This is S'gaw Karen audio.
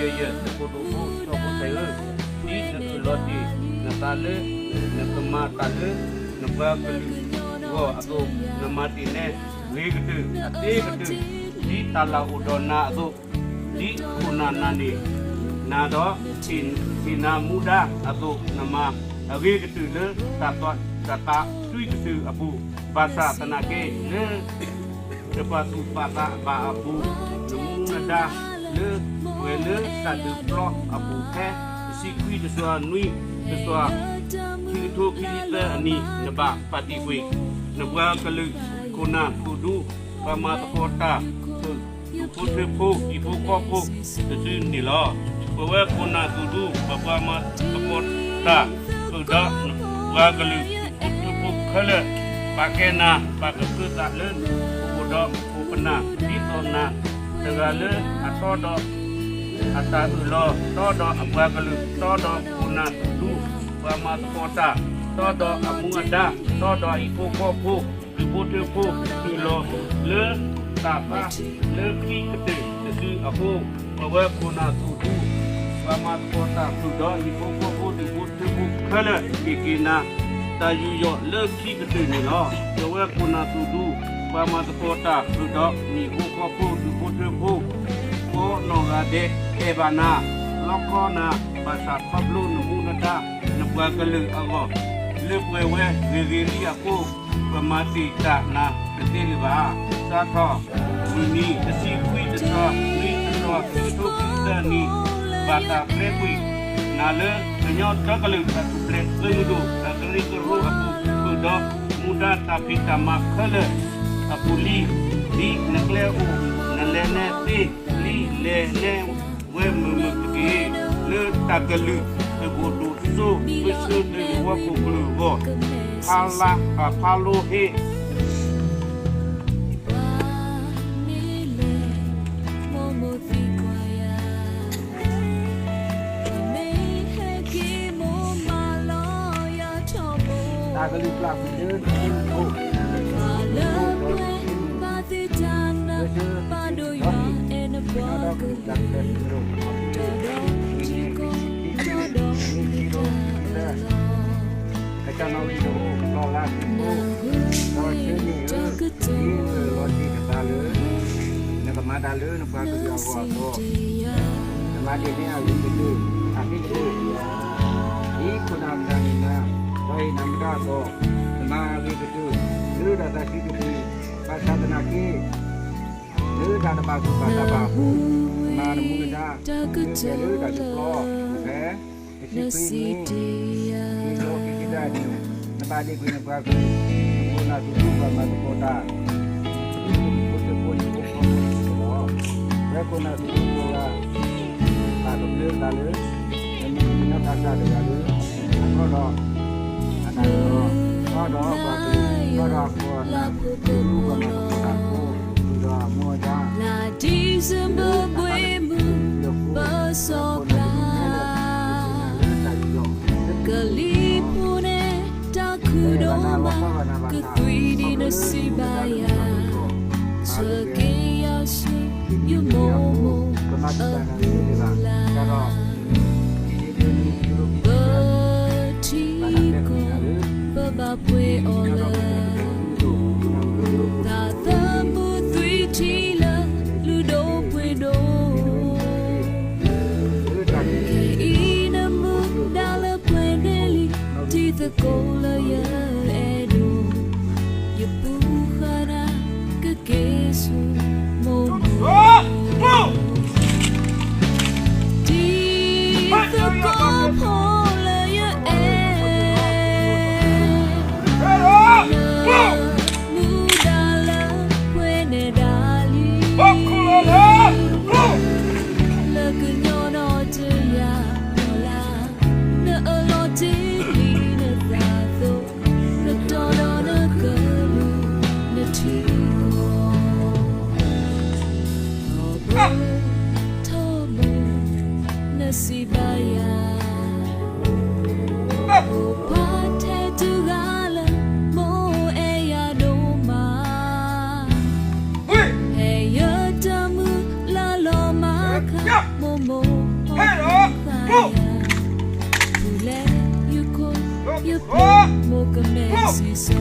ယဲၢ် ယဲၢ် တကိးဒိၣ်ဖိ ထီဘိဆဲးဧၢ, ဒ်နအၢၣ်လီၤတ့ၢ်နသးလၢ နကမၤတၢ်လၢ နပှၤကလုာ်အဂီၢ်အသိး, နမၤတ့ၢ်နဲ ဂ့ၤကတၢၢ်အသ့ကတၢၢ်, ဒ်တၢ်လၢအိၣ်ဒီးနၤအသိး, ဒ်ခိၣ်နၢ်နာ်န့ၢ်နၤဒီး ဟ့ၣ်နၤမူဒါအသိး, နမၤအဂ့ၤကတၢၢ်လၢ တၢ်သးသွံကတၢၢ်အပူၤ, ဘၣ်ဆၣ်သနာ်က့ လၢ တပာ်သူၣ်ပာ်သးဘၣ်အပူၤ, နမူနဒါလၢပှဲၤလၢတၢ်ဒုးပျီအပူၤဖဲ တဆံခွံ တဆံနွံ တဆံ ခံကထိခံဆံသၢအနံၤ, နဘၣ်ပာ်တ့ၢ်ကွံာ် နပှၤကလုာ် ခိၣ်နၢ်သူၣ်ဒူ ပှၤမၤသကိးတၢ် ဒူၣ်ဖိထၢဖိ ဟံၣ်ဖိဃီဖိတစုန့ၣ်လီၤ. ပဝဲခိၣ်နၢ်သူၣ်ဒူ ပှၤမၤသကိးတၢ် ဃုာ်ဒီးပှၤကလုာ် ဒူၣ်ဖိထၢဖိခဲလၢာ်, ပာ်ကဲနၤ ပာ်ကဖၢသးလၢ ပအိၣ်ဒီးခိၣ်ပနၢ် ဒ်သိးနၤတဂၤလၢ အတီဒီး အတၢ်အၢၣ်လီၤ, တီဒီးအပှၤကလုာ်, တီဒီးခိၣ်နၢ်သူၣ်ဒူ ပှၤမၤသကိးတၢ်, တီဒီးအမူအဒါ, တီဒီးအဟံၣ်ဖိဃီဖိ ဒူၣ်ဖိထၢဖိ တုၤလီၤလၢတၢ်ဘါလၢခံကတၢၢ်တစုအဃိ, ပဝဲခိၣ်နၢ်သူၣ်ဒူ ပှၤမၤသကိးတၢ် ဃုာ်ဒီးဟံၣ်ဖိဃီဖိ ဒူၣ်ဖိထၢဖိခဲလၢာ် ဟ့ၣ်က့ၤနၤ တၢ်ယူးယီၣ်လၢခံကတၢၢ်န့ၣ်လီၤ. ပဝဲခိၣ်နၢ်သူၣ်ဒူ ပှၤမၤသကိးတၢ် ဃုာ်ဒီးဟံၣ်ဖိဃီဖိ ဒူၣ်ဖိထၢဖိ ကိးနီၢ်ဂၤဒဲး အဲၣ်ဘၣ်နၤ, လီခီနၤ, ဘၣ်ဆၣ်ခီဖျိနမူနဒါ နပှၤကလုာ်အဂီၢ် လၢပှဲၤဝဲဂ့ၤဂ့ၤလံအဃိ, ပမၤတ့ၢ်တၢ်နၤတသ့လၢၤဘၣ်. စးထီၣ်မုၢ်နံၤ တဆံခွံ တဆံနွံ တဆံ ခံကထိခံဆံသၢနံၤ, ဘၣ်တၢ်ပျဲကွံာ်နၤလၢ ကညီဒီကလုာ်တၢ်ထူၣ်ဖျဲးသုးမုၢ်ဒိၣ် တၢ်ကရၢကရိအပူၤ ဃုာ်ဒီးမူဒါတၢ်ဖံးတၢ်မၤခဲလၢာ်အပူၤလံ. ဒ်နကျဲအိၣ် နလဲၤနဲသ့လံ လဲၤနဲဝဲမုာ်မုာ်တက့ၢ်. လၢတၢ်ကလုၢ်တဘိၣ်ဒိၣ်စိ ပဆၢသုးယဝီခိၣ်ကလုာ်အဂီၢ်, ဖးလါ ဖးလိဟ့ တၢ်ကလုၢ်ပျၢ်ကွံာ်လၢတၢ်မူခိၣ်, မူခိၣ်ဒီးတၢ်မူခိၣ်, လၢဆၢ, ကညီဒီကလုာ်တၢ်ထူၣ်ဖျဲးသုးမုၢ်ဒိၣ်, မ့ၢ်ခံကထိခံဆံသၢ, ကစၢ်နီၣ်ဂံၢ်တအိၣ် လီၤလးသုးဖိ, ဒီးဆၢန့ၣ်ဧၢ, ဒ်နအၢၣ်လီၤတ့ၢ်နသးလၢ နကမၤတၢ်လၢနပှၤကလုာ်အဂီၢ်အသိး, နမၤတ့ၢ်န့ၢ်အဂ့ၤကတၢၢ်အသ့ကတၢၢ်, ဒ်ခိၣ်နၢ်မတၤန့ၣ်နၤ, ဒီးဟ့ၣ်နၤမူဒါအသိး, နမၤအဂ့ၤကတၢၢ် လၢတၢ်သးဆံးတပူၤ, ဘၣ်ဆၣ်သနာ်က့ လၢတၢ်တပာ်သူၣ်ပာ်သးဘၣ်အပူၤ, နမၤနမူနဒါ လၢပှဲၤလၢတၢ်ဒုးပျီအပူၤဖဲ တဆံခွံနံၤ, ခံကထိခံဆံသၢနံၤ, နဘၣ်တ့ၢ်ကွံာ်နပှၤကလုာ်, နခိၣ်နၢ်သူၣ်ဒူ ပှၤမၤသကိးတၢ်, ဒူၣ်ဖိထၢဖိ ဟံၣ်ဖိဃီဖိတကလုာ်လီၤ. ပဝဲခိၣ်နၢ်သူၣ်ဒူကိးဂၤ ဘၣ်ကဖျါသးလၢ နမ့ၢ်ကညီသးစၢ်တဂၤလၢ အတီဒီး အတၢ်အၢၣ်လီၤ, တီဒီးပှၤကလုာ်, တီဒီးအခိၣ်အနၢ်, ဒူၣ်ဖိထၢဖိ ပှၤမၤသကိးတၢ်အဃိ, ဃုာ်ဒီးအမူအဒါ လၢတၢ်ဘါလၢခံကတၢၢ်အဃိ, ပဝဲခိၣ်နၢ်သူၣ်ဒူခဲလၢာ် ပစံးနၤလၢတၢ်ယူးယီၣ်လၢခံကတၢၢ်န့ၣ်လီၤ. ကလံၤဖိန့ၣ် တၢ်ခုၣ်ဒိၣ်မး ကသွံဒံးနစံးဘၣ်ယၤ, ဆှၢက့ၤယၤဆူ ယမိၢ်မိၢ်အပူၤလၢ်, ပထံခိၣ် ပဘၣ်ပှ့ၤအီၤလၢ သးသမူသွံၣ်ထံလၢ လုၢ်ဒိၣ်ပှ့ၤဒိၣ်, ခဲအံၤနမူဒါလၢပှဲၤန့ၢ်လံ, တံၤသကိးလၢယအဲၣ်ဒိး, ယပုၢ်ဃၢ်ဒၣ် ကက့ၤဆူမိၢ်မိၢ်, တံၤသကိးဖိလၢယအဲၣ်, နမူဒါလၢပှဲၤန့ၢ်ဒၣ်လံ, လၢကညီနီၢ်တယၢ်နီၢ်လၢ်, နအၢၣ်လီၤတ့ၢ်လံနသးအသိး, နတီဒီးနကလုၢ် နထံကီၢ်, ထီဘိ ထီဘိ နစံးဘၣ်ယၤ, အိၣ်ပှၤထဲတဂၤလၢ မိၢ်အဲၣ်ယၤဒိၣ်မး, ဖဲယတမုၢ်လၢ်လီၤမၤခါ, မိၢ်မိၢ် Mokame siso.